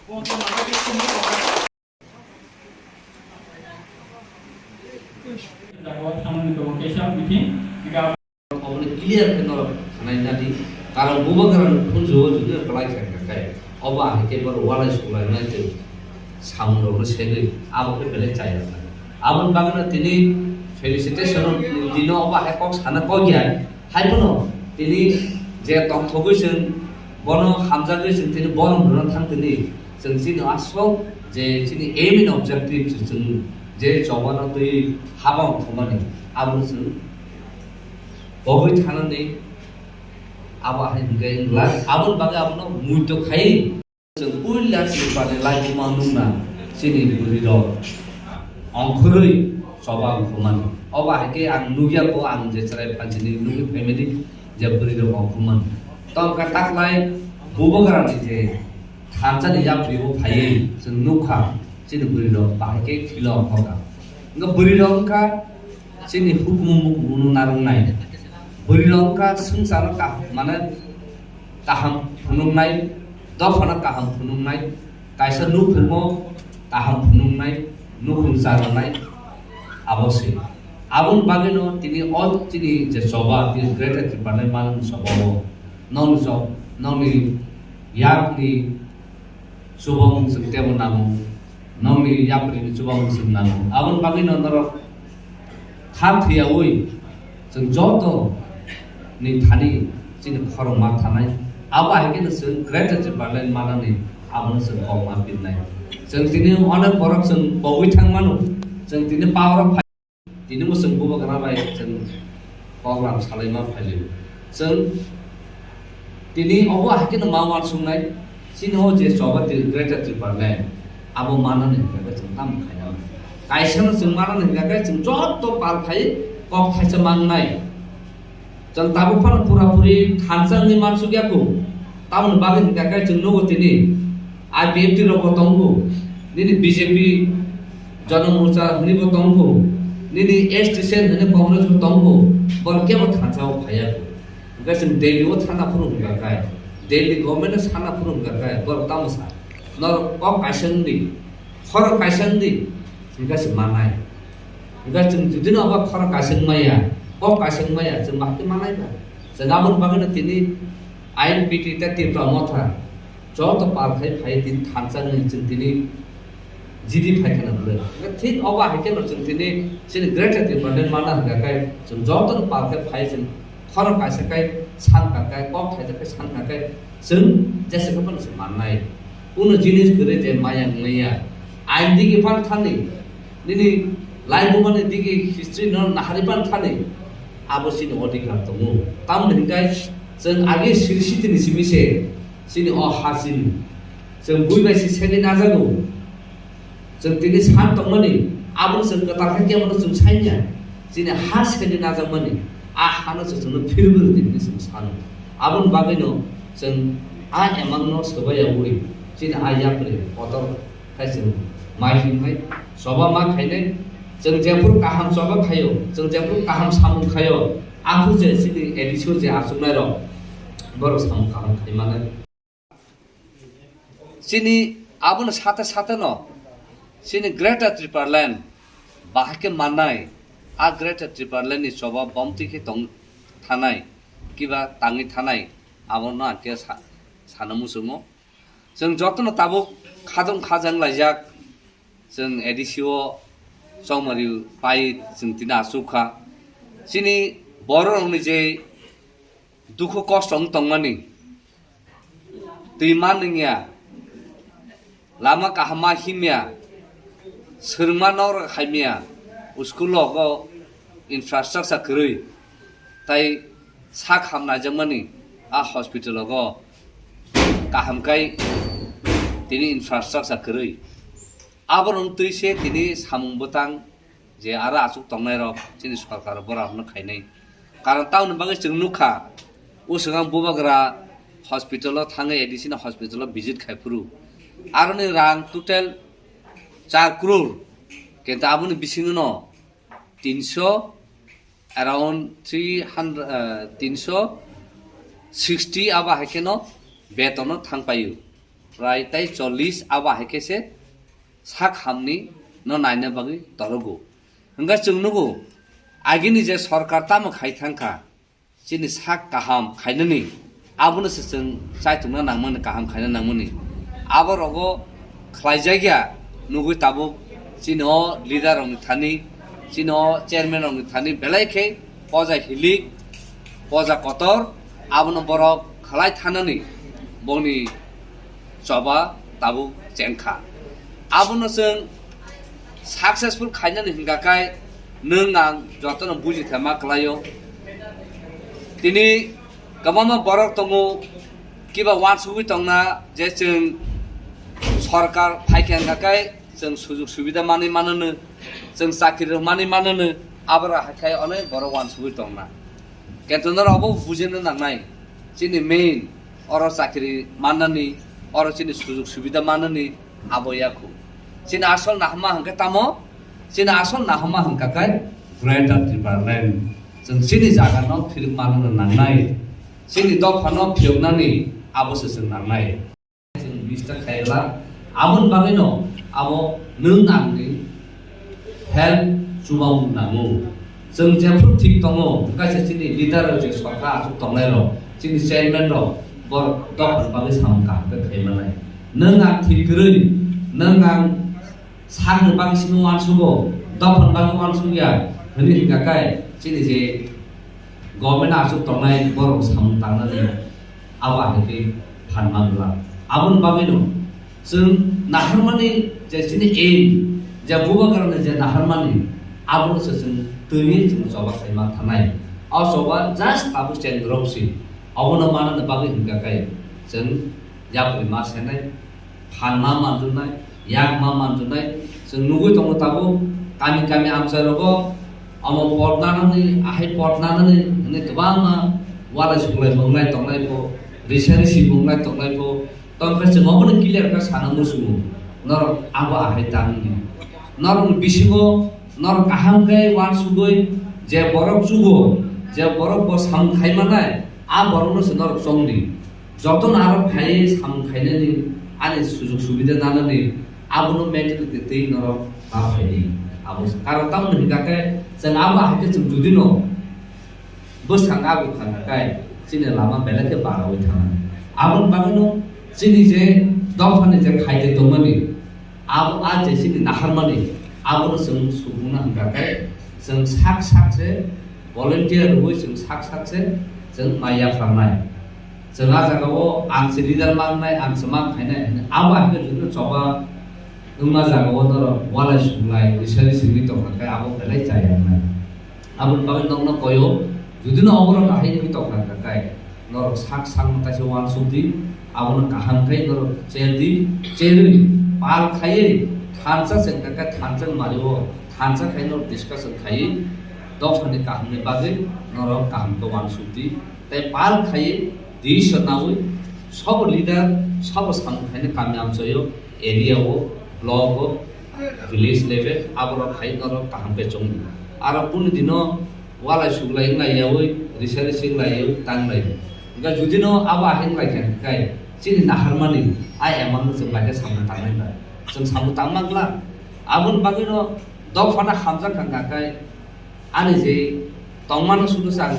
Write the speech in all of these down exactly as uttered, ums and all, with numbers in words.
Oboni clear khe norok khanai nadi. Karon bubagrani khunju o jodi kwlai kha kha khe, obo ahai khe borok walai suklainai tei samung rokno segwi abo khe belai chaya kha. Aboni bagwino tini felicitation dino obo ahai kok sana kok ya. Haiphano tini je tongthogwi chwng bono hamjagwi chwng tini borom rwna thang tini, chwng chini aswk je chini aim and objective chwng je chobano twi habang thumani abono chwng Bogwi thanani abo hai hwnkhe wngla, aboni bagwi abono muito khai. Chwng puila Tripurani laibuma nukna chini bwrwirok ongkhorwi choba ongkhormani. Obo hai khe ang nukya kho, ang je chwrai phanchini nugwi phaimani je bwrwirok ongkhormani. Tongkha taklai bubagrani je thanchani yapri o phaiwi chwng nukha chini bwrwirok bahai khe phila ongkhorkha. Wngkha bwrwirok wngkha chini hukumu mukumu no narwknai. Bwrwi rok wngkha swngcharno kaham, mane kaham phunuknai, dophano kaham phunuknai, kaisa nukhungno kaham phunuknai, nukhung chananai, abo se. Aboni bagwino tini o chini je choba, tini Greater Tipraland manani choba o, nokni chok, nokni yakni chubamung chwng teibo nango, nokni yapri ni chubamung chwng nango. Aboni bagwino norok kha thwiyaui chwng joto ni thani chini khorang ma thanai. Abo hai kheno chwng Greater Tipraland manani abono chwng kok ma pirnai. Chwng tini onek borok chwng pogwi thang mano, chwng tini power o phai. Tini bo chwng bubagra bai chwng program salaima phailio. Chwng tini obo hai kheno ma uansuknai, chini o je choba Tri-, Greater Tipraland, abo manani hwnkhe chwng tamo khaina. Kaisa no chwng manani hwnkhe chwng joto pal khai kok thaisa mangnai. Chwng tabuk phano pura puri thansa wngwi mansukya kho. Tamoni bagwi hwnkha khe chwng nugo tini I P F T rok bo tongo, nini B J P Jana Morcha hwnwi bo tongo, nini S T cell hwnwi Congress bo tongo, borok kebo thansa o phaiya kho. Hwnkhe chwng Delhi o thana phuru hwnkha khe, Delhi government o sana phuru hwnkha khe borok tamo sa? Norok kok kaisa wngdi, khorok kaisa wngdi, hwnkhe se manai. Hwnkhe chwng judino abo khorang kaisa wngmaya, kok kaisa wngmaya, chwng bahai khe manai ba? Chwng aboni bagwino tini I N P T tei Tipra Motha joto pal khai phai tini thansa wngwi chwng tini G D phai kheno bwlwi. Hwnkhe thik obo hai kheno chwng tini chini Greater Tipraland mana hwnkha khe chwng jotono pal khai phai chwng khorang kaisa khai sankha khai, kok thaisa khai sankha khai, chwng jesa khe phano se mannai. Kuno jinis kwrwi je maya wngmaya. Ain digi phan thani, nini laibumani digi history no nahari phan thani, abo chini odhikar tongo. Tamoni hwnkhe chwng agi siri sitini simi se chini o ha chini. Chwng bui bai se segwi najago. Chwng tini san tongmani, abono chwng kwtal khe kebono chwng saiya. Chini ha sedi najakmani, a hano se chwngno phirwi rwdi hwnwi chwng sano. Aboni bagwino chwng a emangno swbaiyaui chini a yapri kotor khai chwng mai himhai choba ma khainai. Chwng jephuru kaham choba khaio, chwng jephuru kaham samung khaio, aphuru je chini A D C o je achuknairok borok samung kaham khai manai. Chini abono sate sate no chini Greater Tipraland bahai khe mannai, a Greater Tipraland ni choba bomtwi khe tong thanai, kiba tangwi thanai, abono ang khe sa-, sana muchungo. Chwng jotono tabuk khajang khajang laijak, chwng A D C o chongmari pai chwng tini achuk kha. Chini borok rokni je dukhu kosto wng tongmani, twi manwngya, lama kaham ma himya, swrwngma nok rok haimya, school rogo infrastructure kwrwi, tai sak ham naijakmani a hospital rogo kaham kai tini infrastructure kwrwi. Abono twi se tini samung bwtang je aro achuk tongnai rok chini sorkar borok no khainai. Karon tamoni bagwi chwng nukha, o swkang bubagra hospital o thangwi A D C ni hospital o visit khai phuru aroni rang total char crore, kintu aboni bisingo no tinso, around three hundred, eh, tinso sixty abo hai kheno betono thang paio. prai tei chollish abo hai khe se sak hamni no naina bagwi torogo. Hwnkhe chwng nugo, agini je sorkar tamo khai thangkha, chini sak kaham khainani, abono se chwng chaitokna nangmani, kaham khaina nangmani. Abo rogo khlaijak ya, nugwi tabuk chini o leader rokni thani, chini o chairman rokni thani belai khe poja hilik, poja kotor, abono borok khlai thanani bongni choba tabuk chengkha. Abono chwng successful khainani hwnkha khe nwng ang jotono buji thema kwlaio. Tini kwbangma borok tongo, kiba uansugwi tongna je chwng sorkar phaikha hwnkha khe chwng sujug subida manwi manano, chwng chakri rok manwi manano, abora hai khe onek borok uansugwi tongna. Kintu norok obo bujina nangnai, chini main oro chakri mannani, oro chini sujug subida mannani abo yakhu. Chini asol nahama hwnkhe tamo? Chini asol nahama hwnkha khe Greater Tipraland. Chwng chini jaga no phirok manna nangnai. Chini dopha no phiyoknani abo se chwng nangnai. Chwng mistake khaila, aboni bagwino abo nwng angni help chubamung nango. Chwng jephru thik tongo, kaisa chini leader rok je sorkar achuk tongnai rok, chini chairman rok, bor dophani bagwi samung kaham khe khai manai. Nwng ang thik kwrwi, nwng ang sakni bagwi simi uansugo, dophani bagwi uansukya hwnwi hwnkha khe chini je government achuk tongnai borok samung tangnani abo hai khe phan man glak. Aboni bagwino chwng naharmani je chini aim, je bubagrani je naharmani, abono se chwng twiwi chwng choba khai man thanai. O choba just tabuk cheng rok si. Obono manani bagwi hwnkha khe chwng yapri ma senai, phan ma manjunai, yak ma manjunai. Chwng nugwi tongo tabuk kami kami amchai rogo omo pot nanani, ahai pot nanani hwnwi kwbangma walai suklai wnglai tongnai pho, risa risi wnglai tongnai pho. Tongkhe chwng obono clear khe sana muchungo, norok abo ahai tamni. Norokni bisingo norok kaham khe uansugwi je borok chugo, je borok bo samung khai manai, a borokno se norok chongdi. Jotono aro phaiwi samung khainani, ani sujug subida nanani, abono mentality twi norok ma phaidi. Abo se. Karon tamoni hwnkha khe chwng abo hai khe chwng judino bwsang agu thangkha khe chini lama belai khe barawi thangkha. Aboni bagwino chini je dophani je khaide tongmani, abo a je chini naharmani, abono chwng sukungna hwnkha khe chwng sak sak se volunteer rwui chwng sak sak se chwng ma yapharnai. Chwng a jagao ang se leader mangnai, ang se ma khainai hwnwi abo hai khe joto choba wngma jagao norok walai suklai risa risi wngwi tongkha khe abo belai chaya wngnai. Aboni bagwi nokno koyo, judino oborok ahai wngwi tongkha khe norok sak sakno kaisa uansuk di, abono kaham khe norok cher di, cherwi pal khaiwi thansa se hwnkha khe thansa mario, thansa khai norok discussion khaiwi dophani kahamni bagwi norok kaham khe uansuk di. Tei pal khai decision naui sabo leader, sabo samung khaina kami amchaio, area o, block o, village level, aborok khai norok kaham khe chongdi. Aro kunu dino walai suklai wnglai yaui, risa risi wnglai yaui tanglai. Hwnkhe judino abo ahai wnglai kha hwnkhe chini naharmani a amount no chwng lai khe samung tangnai bai. Chwng samung tangma glak. Aboni bagwino dophano hamjak kha hwnkha khe ani je tongmano sudu chang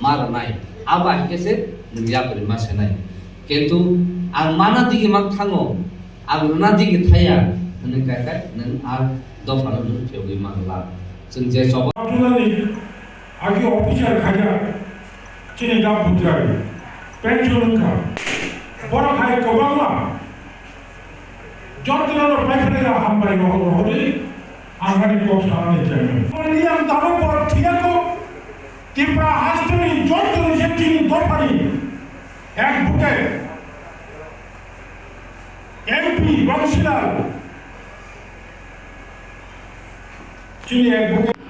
ma rwnai, abo hai khe se nwng yapri ma senai. Kintu ang mana digi mang thango, ang rwna digi thaya hwnwi kha khe nwng a dophano nwng phiyogwi man la. Chwng je choba Tunani agi officer khajak chini gam putra pension wngkha. Borok hai kwbangma Jotono no paiphaina hambai rohor rohorwi ang ani kok sanani chengkha. Poniam tabo borok thiyako Tipra hasteni jotono je chini dophani advocate, M P, councillor, chini advocate.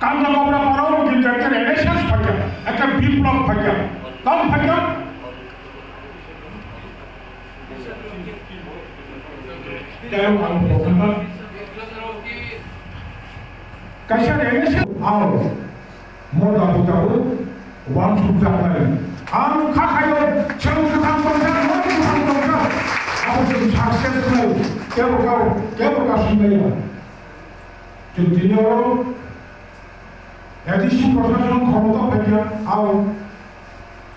Kangla kobra parao bo kintu ekta renaissance phaikha, ekta biplop phaikha. Tam phaikha? Tei ang bo kha kaisa renaissance. Ang moda buta bo wansuk jaknai. Ang kha khayo chwng kwthang tongkha, moda kwthang tongkha. Success nai, kebo kau, kebo kasumaya. Chwng tini oro A D C proshashan khoroksa phaikha, ao,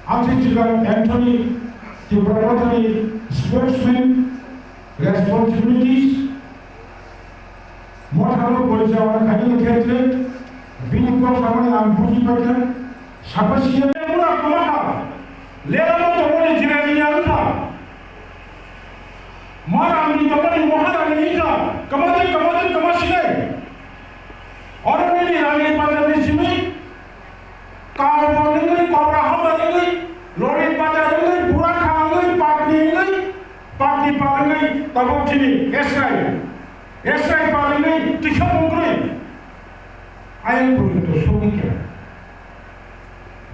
amtwi chwla Anthony Tipra Mothani spokesman responsibilities, Mothano porichayana khainani khetre, bini kok samani ang buji paikha, sapa C M mura kwmakha, leramo tongmani jirani ang kha. Maharani tongmani Maharani wngkha, kwmathai, kwmathai, kwmasinai. Oro nini rani pajarni simi, Kau bo wngwi, Kobra Hamba wngwi, Lori Pajar wngwi, Burakha wngwi, Patni wngwi, Patni pa wngwi, tabuk chini Esrai. Esrai pa wngwi, Tisa Mungkrwi. Ayang porjonto sogwi khe.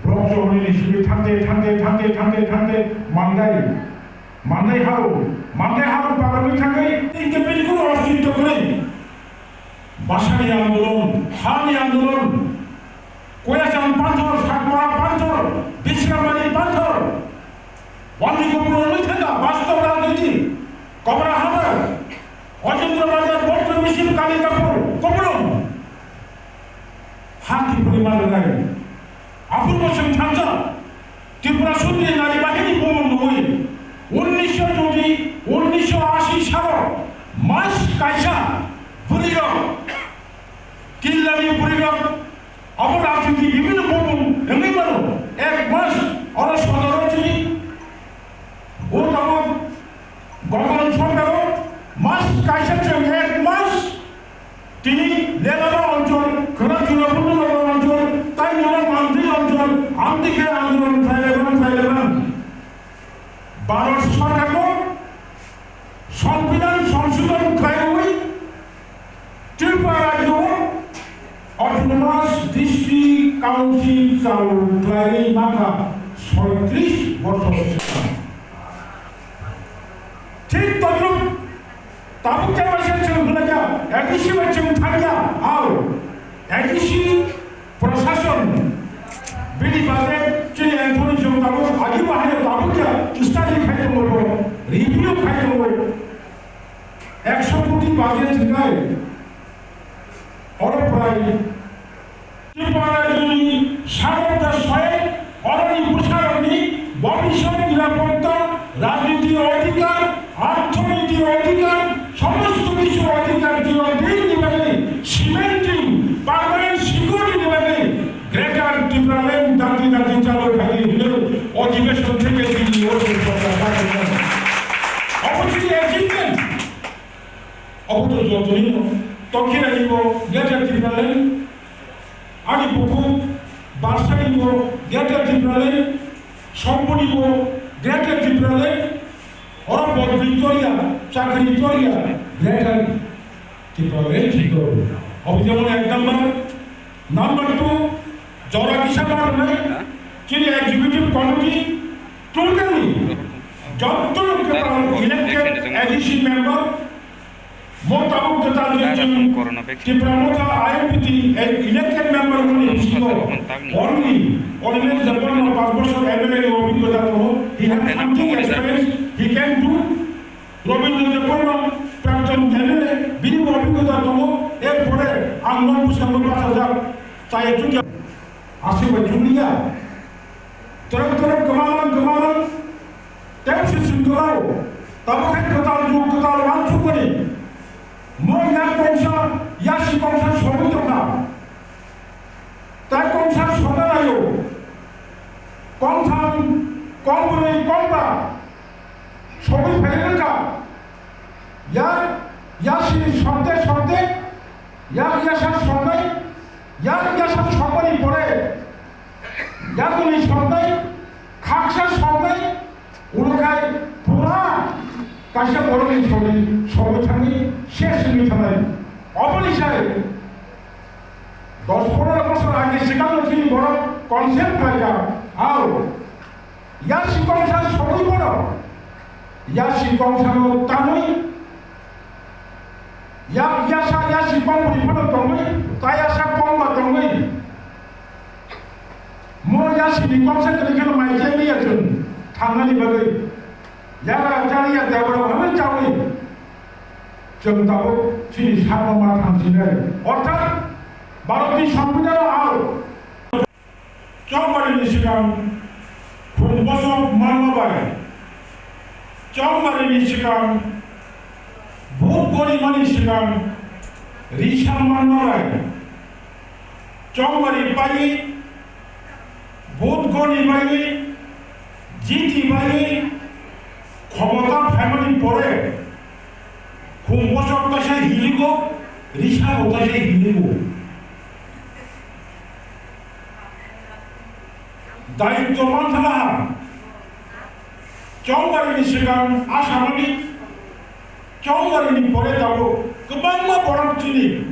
Borok choboni ni simi thangte, thangte, thangte, thangte, thangte, Mandai. Mandai Harung. Mandai Harung pa wngwi thangwi, tei khe bini kuno ostitto kwrwi. Bhasani andolon, hani andolon, Koyacham panthor, Satpara panthor, Bisramari panthor, Wandi Kopulung wngwi thangkha, bastob rajniti, Kobra Habar, Ojendra Bazar, Botro Misil, Kali Kapur, Kopulung. Ha Tripuri ma rwnai. Aphuru bo chwng thansa Tripura Sundri nari bahini bumung nungwi unnisho jodi, unnisho ashi salo mas kaisa bwrwirok, killani bwrwirok, abo rajniti bibhinno bumung wngwi mano. Ek mas oro sodoro chini o tabuk Gogon sorkaro mas kaisa chwng ek mas tini Lelama onchol, Khwra Churabunduna onchol, tai Nulak Mantri onchol, amtwi khe andolon khlai laibang, khlai laibang. Bharat sorkarno Sombidhan Songshodhon khlaiwi Tripura rajyo Autonomous District Council chalu khlaiwi mankha soitris bosor swkang. Thik todruk tabuk khe waisa chwng hwnlaiya, A D C bai chwng thangya, ao A D C Prashason bini bagwi chini Anthony chwng tabuk agi bahai tabuk ya study khai tongo, review khai tongo. Ekso koti budget hinai oro prai Tripura rajyoni sarok da soye oroni bwsarokni bhobishyot nirapotta, rajniti odhikar, arthoniti odhikar, somosto kichu odhikar diyo dinni bagwi cementing, permanent security ni bagwi Greater Tipraland dakti dakti chalu khaidi hinwi odhibeshon theke tini o sorkar. Obo chini achievement. Obo to jotoni no. Tokirani bo Greater Tipraland. Ani buku Barsani bo Greater Tipraland. Somponi bo Greater Tipraland. Oro bodri toria, chakri toria, Greater Tipraland. Obo jemon ek number. Number two, jora kisa bar nai, chini executive committee, totally, jotto kwtal elected A D C member, mo tabuk kwtal je chwng Tipra Motha I M P T elected member mani bisingo, only Animesh Debbarma panch bochor M L A ni obhiggota tongo, he has something experience, he can do. Rabindra Debbarma, Prakton M L A, bini bo obhiggota tongo, er pore ang nok bwskango pathajak, chaya chukya, aswk bai chukliya. Torok torok kwmamang kwmamang, tei se chwng kwmao, tamo khe kwtal jug kwtal uansukmani. Mo yak kongsa, yasi kongsa sogwi tongkha. Tai kongsa sogna laio, kongtham, kongbrwi, kongba, sogwi phai wngkha. Yak yasi sokte sokte, yak yasa soknai, yak yasa sokmani pore, yakni soknai, khaksa soknai, ulo khai pura kaisa borokni sogwi sogwi thangwi ses wngwi thangnai. Oboni sai dos pondro bosor age swkangno chini borok concept khlaijak, ao, yasi kongsa sogwi bono, yasi kongsano tanwi, yak yasa yasi kongbrwi bono tongwi, ta yasa kongba tongwi, mo yasini kongsa kwrwi kheno mai chai liya chwng thangnani bagwi. Yagra chariya debra bhabe chawi. Chwng tabuk chini sakno ma thangsinai. Orthat Bharatni Sambidhano ao. Chongbarini swkang khum bosok manma bai, chongbarini swkang vote gorimani swkang risa manma bai, chongbari paiwi, vote gori paiwi, jiti paiwi, khomota phaimani pore, khum bosok kaisa hiligo, risa bo kaisa hiligo. Daityo manthala ha. Chongbarini swkang asamani, chongbarini pore tabuk kwbangma borok chini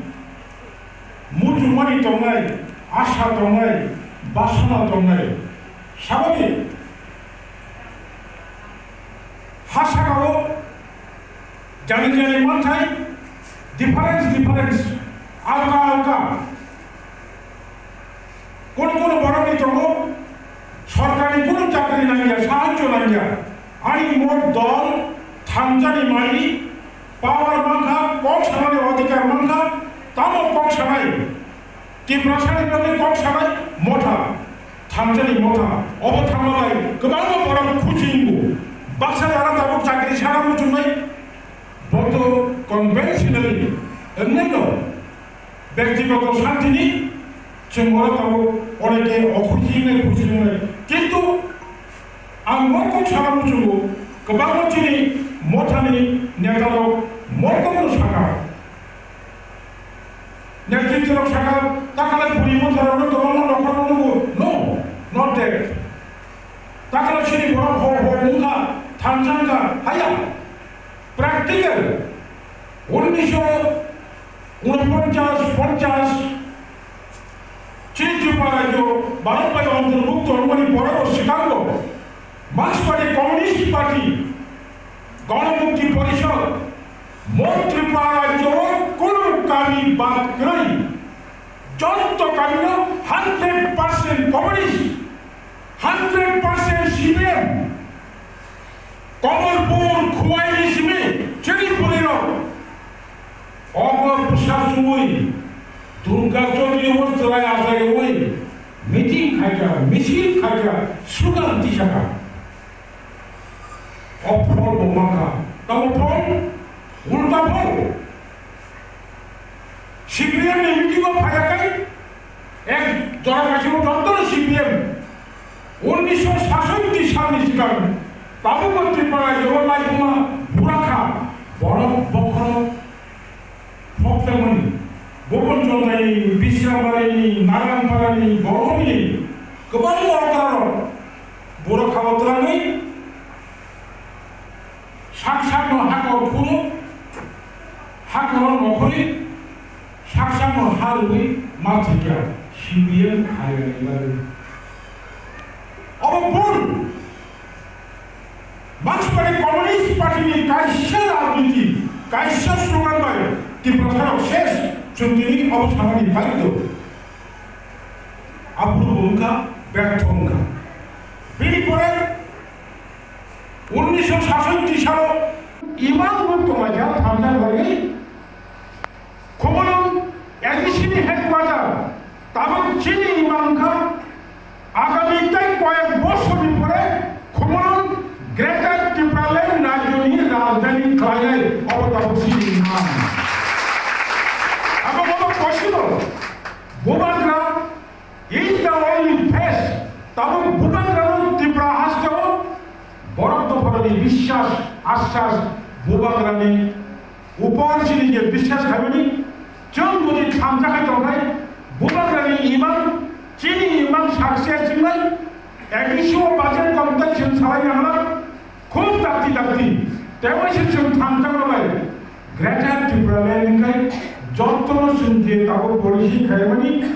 muchungmani tongnai, asa tongnai, basana tongnai. Saboni ha sakao jani jani manthai difference, difference, alka alka. Kono kono borokni tongo, sorkarni kono chakri nangya, sahajyo nangya. Ani mot dol, thangjani mani, power mankha, kok sanani odhikar mankha, tamo kok sanai? Tiprasani bagwi kok sanai motha, thangjani motha. Obo thangma bai kwbangma borok khuchi wngo. Baksa jara tabuk chakri sana muchungnai, bo to conventionally wngnaino. Byaktigoto santini chwng oro tabuk oneke okhuisinai khuisinai. Kintu ang mokok sana muchungo, kwbangma chini mothani netarok mokokno saka. Netriktirok saka, takale buri motharokno kwbangma nokhorno nugo. No, not that. Takale chini borok ho ho wngkha, thansa wngkha, haya. Practical, unnisho unoponchas, ponchas, chini Tripura rajyo Bharat bai ontorbhukto wngmani borok o swkango Marxist Party, Communist Party, Ganamukti Porishad, mo Tripura rajyo o kunu kami bad kwrwi, joto kamino hundred percent communist, hundred percent C P M. Komolpur, Khuwaini simi, chini bwrwirok. Obo bwsa chumui, Durga Chaudhary o chwrai achaiwi, meeting khaikha, misil khaikha, slogan tisakha. O phol bo mankha. Tamo phol? Ulta phol. C P M ni meeting o phaiyakhai, ek jora kaisa joto C P M. Unnisho satoshoi salni swkang tabukbo Tripura rajyo o laibuma burakha, borok bokhorok phokjakmani, Bhupan Chondaini, Bisrambarini, Naranparani, Boromini, kwbangma okrarok burakha o twlangwi, sak sakno hakor phuru, hakoro nokhorwi, sak sakno ha rwwi ma thwikya, C P M khairokni bagwi. Obo bul. Marxist Party, Communist Party ni kaisa rajniti, kaisa slogan bai Tiprasarok ses, chwng tini obo sanani baidhyo. Aphuru bo wngkha, bertho wngkha. Bini pore unnisho satoshoi salo imang bo tonglaikha, thansa khlainai. Khumulwng A D C ni headquarter, tabuk chini imang wngkha, agami tei koyek bosorni pore Khumulwng Greater Tipraland rajyoni rajdhani khlainai, obo tabuk chini imang. Abo bobo possible. Bubagra is the only face. Tabuk Bubagrano Tripura hasteo borok dopharokni biswas, aswas, Bubagrani upor chini je biswas khaimani, chwng jodi thansa khai tongkhai, Bubagrani imang, chini imang success wngnai, A D C o budget competition salai nangla, khub dakti dakti, tei waisa chwng thansa bai Greater Tipraland wngkhai, jotono chwng je tabuk policy khaimani,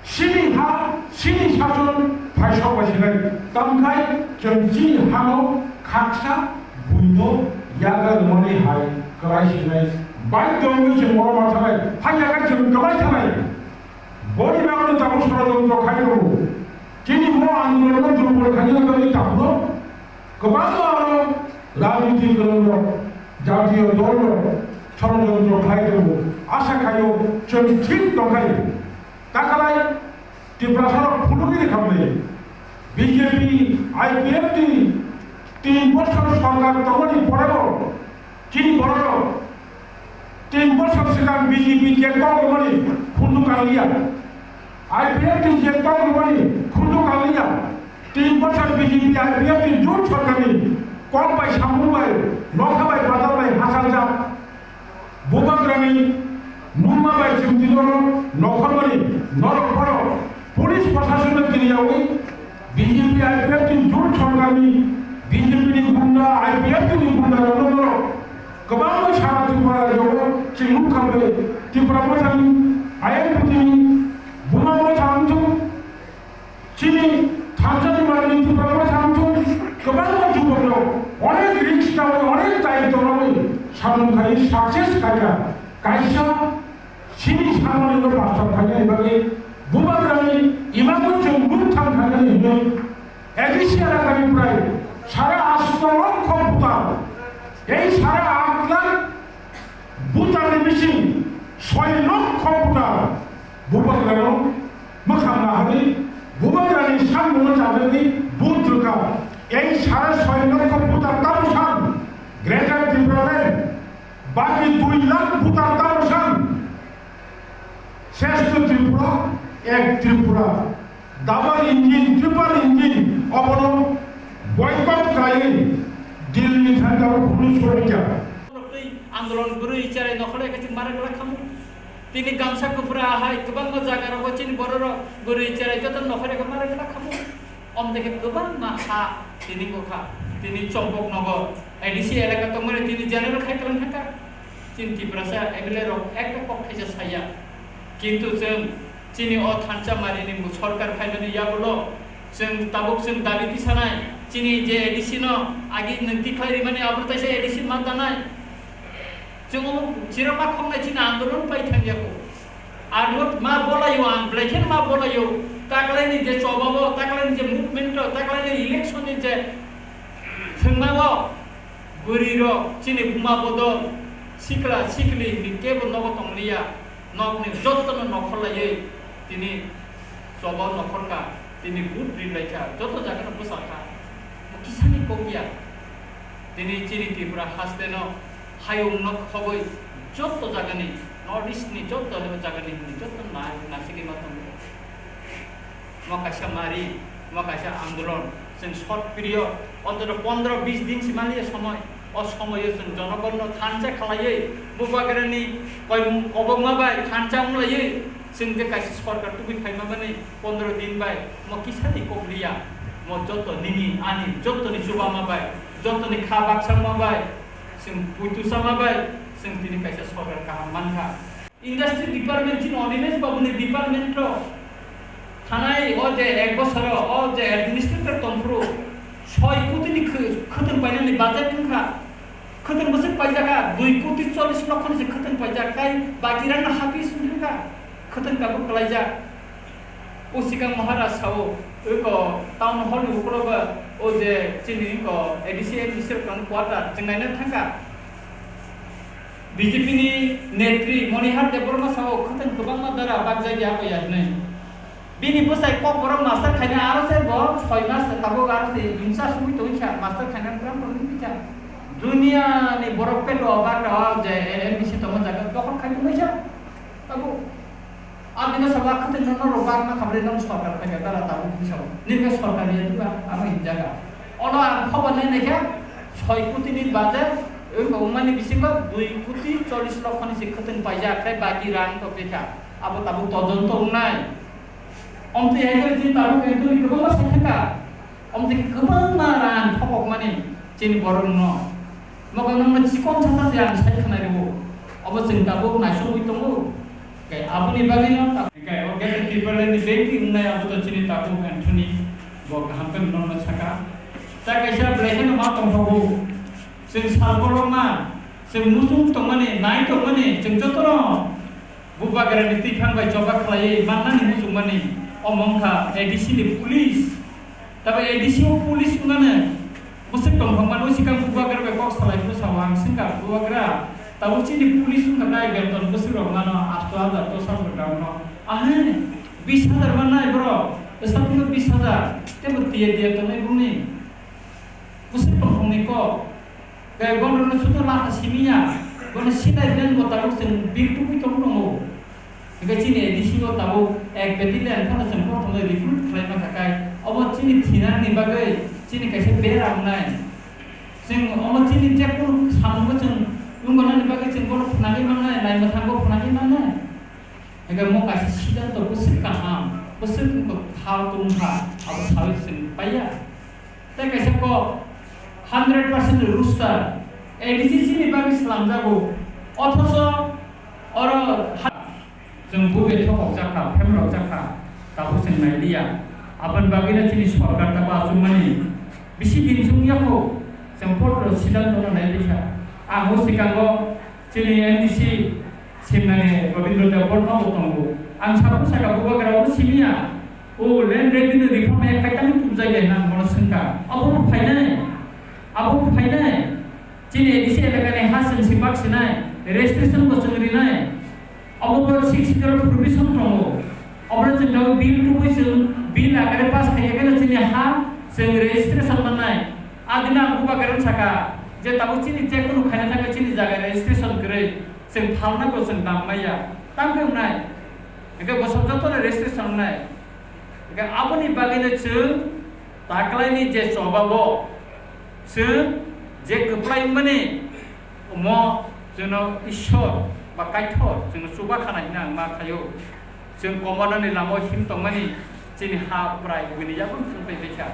Chini ha, chini sason phaisok bai sinai, tamkhai chwng chini hano khaksa buino yaga rwmani hai kwlai sinai, baidhyo wngwi chwng oro ma thanai, hai yaga chwng kwlai thanai. Boni bagwi tabuk sorojontro khai tongo. Chini mo andolonno durbol khaina bagwi tabukno kwbangma aro Rajniti kwrwngrok, jatiyo dolrok chorontro khlai tongo. Asa khaio chwng thik tongkhai. Takalai Tiprasarok phunugwi rwkhamni B J P, I P F T tin bochor sorkar tongmani porebo chini bororok tin bochor swkang B J P je kok rwmani khundu kanliya. I P F T je kok rwmani khundu kanliya. Tin bochor B J P I P F T jut sorkarni kok bai samung bai nokha bai bazar bai hasaljak. Bubagrani mungma bai chwng tini oro nokhormani norok borok police proshasonno tini yawi B J P I P F T jut sorkarni B J P ni gunda I P F T ni gunda rokno norok kwbangma sara Tripura rajyo chwng nukha bai Tripura Mothani I N P T ni buma motha wngthok. Chini thansa ni manwi Tripura Motha wngthok kwbangma jubokrok onek risk nawi onek daitw nawi samung khai success khaikha. Kaisa chini samani no pastor khainani bagwi bubagrani imangno chwng bukthang khainani hinwi A D C elakani prai sare asto lokho voter, ei sare aat lakh voter ni bising soi lokho voter bubagrano mwkhang naharwi bubagrani samungno chajagwi vote rwkha. Ei sare soi lokho voter tamo san Greater Tipraland, baki dui lakh voter tamo san Shrestha Tripura, Ek Tripura. Double engine, triple engine, obono boycott khlaiwi Delhi thangwi abo phuru solikha. Andolon gurui cherai nokhorlai khe chwng mara gla khamu. Tini gamsa kuphura hai kwbangma jaga rogo chini bororok gurui cherai joto nokhorlai khe mara gla khamu. Omdekhe kwbangma ha tini kokha, tini Chompok Nagar, A D C elaka tongmani tini general khai kwlang thangkha. Chini Tiprasa M L A rok ekta kok khaisa saya. Kintu chwng chini o thansa marini sorkar phaimani yagulo chwng tabuk chwng dabi tisanai. Chini je A D C no agi nwng tikhlai rimani abo taisa A D C ma tanai. Chwng omo chirok ma khoknai chini andolon pai thangya ko. Ang ma bolayo, ang belai kheno ma bolayo. Taklaini je chobao, taklaini je movement o, taklaini election ni je thwngmao, bwrwi rok chini buma bodol, sikla sikli ni kebo nogo tongliya. Nokni jotono nokhorlaiwi tini choba nokhorkha, tini vote rinlaikha, joto jagano bwsakha. Bo kisani kokya. Tini chini Tripura hasteno hayungno khogwi joto jagani, North East ni joto jagani hwnwi joto na-, nasigwi ma tongo. Mo kaisa mari, mo kaisa andolon, chwng short period, ontoto pondro bis din si maliya somoi. O somoio chwng jonogonno thansa khlaiwi, bubagrani koimung kobokma bai thansa wnglaiwi, chwng je kaisa sorkar tubui phaima mani pondro din bai mo kisani kok liya, mo joto nini ani jotoni chubama bai, jotoni kha baksakma bai, chwng puitu sama bai, chwng tini kaisa sorkar kaham mankha. Industry department chini Animesh babu ni department o thanai o je ek bosoro o je administrator tongphuru soi koti ni khw-, khwtwng painani budget wngkha. Khwtwng bwswk paijak kha, dui koti chollish lokho ni se khwtwng paijak, tai baki rang no happy wngkha, khwtwng tabuk kwlaijak. O sikang Maharaj sao, eko town hall ni ukulogo o je chini eko A D C M D C rok tong quarter chwng naina thangkha. B J P ni netri Monihar Debbarma sao khwtwng kwbangma dara bakjak ya ko ya hinwi. Bini bwsai kokborok master khaina aro se bo soi mas tabuk aro se himsa sugwi tongwi kha, master khaina bwrang tongwi kha. Dunia ni borok peto bakra o je M D C tongma jaga dokhol khai tongwi kha. Tabuk. Abini sabo khatung no norok bakma khamri nang sorkar phaikha dara tabuk hisabo. Nini khe sorkar ya diba? Amo hinjaga. Ono ang khobor nai naikha soi koti ni budget, oi ko umani bisingo dui koti chollish lokho ni se khatung paijak khai baki rang to pekha. Abo tabuk todonto wngnai. Omtwi hai khe chini tabuk entry kwbangma sai thangkha. Omtwi kwbangma rang thopokmani chini borok no. Mogo nokno chikon sasa se ang sai khwnai rwo. Obo chwng tabuk naisogwi tongo. Khe aboni bagwi no ta-, khe o Greater Tipraland ni bengti wngnai abo to chini tabuk Anthony bo kaham khe nokno saka. Ta kaisa belai kheno ma tongthogo. Chwng sal borok ma, chwng muchung tongmani, nai tongmani, chwng jotono Bubagrani twiphang bai choba khlaiwi mannani muchungmani omo wngkha A D C ni police. Tabo A D C o police wngnani Bwswk tongthokmani sikang bubagra bai kok salai phuru sao ang swngkha, "Bubagra, tabuk chini police wngkha nai beton bwswk rok mano asto hajar, dos hajar rok no. Ahe, bis hajar mannai borok, bwswk phano bis hajar, teibo tiya tiya tongnai bongni." Bwswk tongthokni kok. Gai bono no sudo lakha simiya, bono sinai den bo tabuk chwng bill tubui tong tongo. Hingke chini A D C o tabuk ek battalion phano chwng prothomno recruit khlai mankha kai. Obo chini thinani bagwi chini kaisa bera wngnai. Chwng omo chini jekunu samungo chwng wngmanani bagwi chwng bono phnagwi mannai, naimwthango phnagwi mannai. Hingke mo kaisa siddhanto bwswk kaham, bwswk wngkha thal tongkha, abo saui chwng paiya. Tei kaisa kok, hundred percent roster, A D C chini bagwi slamjago, othocho oro ha-, chwng bube thopokjakha, phemrokjakha, tabuk chwng nailiya. Aboni bagwino chini sorkar tabuk achukmani bisi din chwng yakho, chwng porto siddhanto no nailikha. Ang o sikango chini M D C simnani Rabindra Debbarma bo tongo. Ang sabu saka bubagra o simiya. O land revenue reform act kaitangwi tubjak ya hinwi ang bono swngkha. Abo bo phainai, abo bo phainai. Chini A D C elakani ha chwng si bak sinai, registration bo chwng rinai. Abo bo six schedule provision tongo. Obo chwng tabuk bill tubui chwng bill akare pass khaikhe no chini ha chwng registration mannai. Adina ang bubagra saka je tabuk chini jekunu khaina thangkhe chini jaga registration kwrwi chwng phalna bo chwng dam maya. Tamo khe wngnai. Hingke bosong joto no registration wngnai. Hingke aboni bagwino chwng taklaini je choba bo chwng je kwplai wngmani omo chwngno Ishwar ba Kaithor chwngno chuba khana hinwi ang ma khaio. Chwng komonani lamao him tongmani chini ha prai bini yakung chwng tei bekha.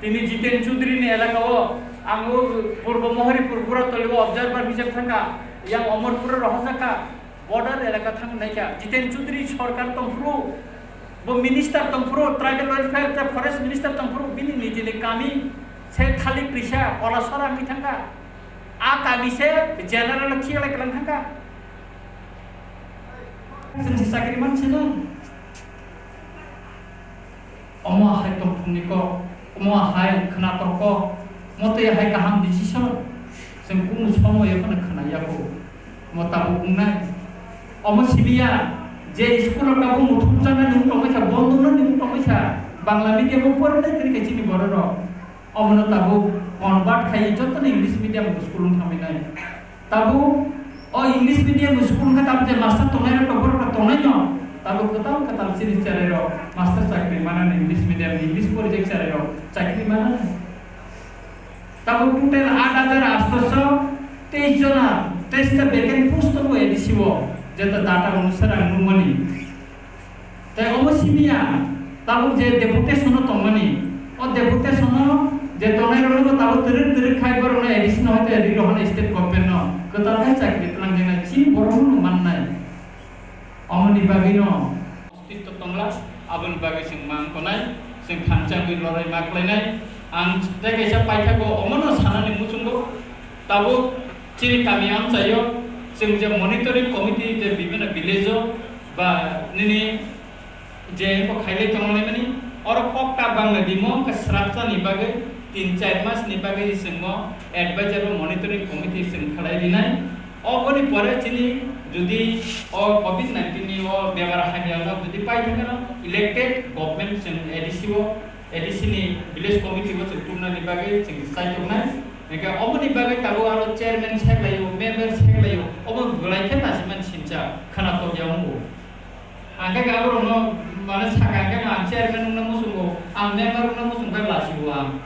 Tini Jiten Chaudhary ni elaka o ang o Purbo Mohoripur Buratoli o observer hisab thangkha, yang Omorpur o rohorjakha. Border elaka thang naikha, Jiten Chaudhary sorkar tongphuru, bo minister tongphuru, tribal welfare tei forest minister tongphuru, bini nijini kami se thalik risa kola sora wngwi thangkha. A kami se general khiklai kwlang thangkha. Chwng se chakri man se nung. Omo hai tongthokni kok, omo hai khwnatok kok, omo tei hai kaham decision, chwng kunu somoyo phano khwnaya kho. Omo tabuk wngnai. Omo simiya, je school o tabuk muthupjaknani wng tongmani kha, bondongnani wng tongmani kha, Bangla medium o porinai kwrwi kha chini borok rok. Omono tabuk convert khai jotono English medium school wng thangwi nai. Tabuk o English medium school wngkha tabuk je master tongnai rok borok rok tongnai no. Tabuk kwtal kwtal chini cherai rok master chakri manani English medium ni English porijak cherai rok chakri manani. Tabuk total aat hajar atshosho teis jona, teis ta vacant post tongo A D C o, jeta data onusare ang nukmani. Tei omo simiya, tabuk je deputation o tongmani, o deputation o je tongnai rokno tabuk twrwk twrwk khai borokno A D C no hai tei ri rohornai state government no, kwtal khai chakri twlang jenai chini borok no mannai. Omoni bagwi no ostitto tongla, aboni bagwi chwng mang tonai, chwng thansa wngwi lorai ma khlainai. Ang tei kaisa paithago omono sanani muchungo, tabuk chini kami amchaio chwng je monitoring committee je bibhinno village o ba nini je eko khailai tonglaimani, oro kokta bangla dimo wngkha srapsa ni bagwi, tin char mas ni bagwi chwngmo advisor o monitoring committee chwng khalai rinai. Oboni pore chini jodi o covid nineteen ni o bemar hamya no jodi pai thangkhe no elected government chwng A D C o, A D C ni village committee o chwng tubunani bagwi chwng chai tongnai. Hingkhe oboni bagwi tabuk aro chairman seklaio, member seklaio, obo belai khe nasimani sincha khwnatok ya wngo. Ang khe aborokno mane saka hingkhe ang chairman wngna muchungo, ang member wngna muchung khe lachio ang.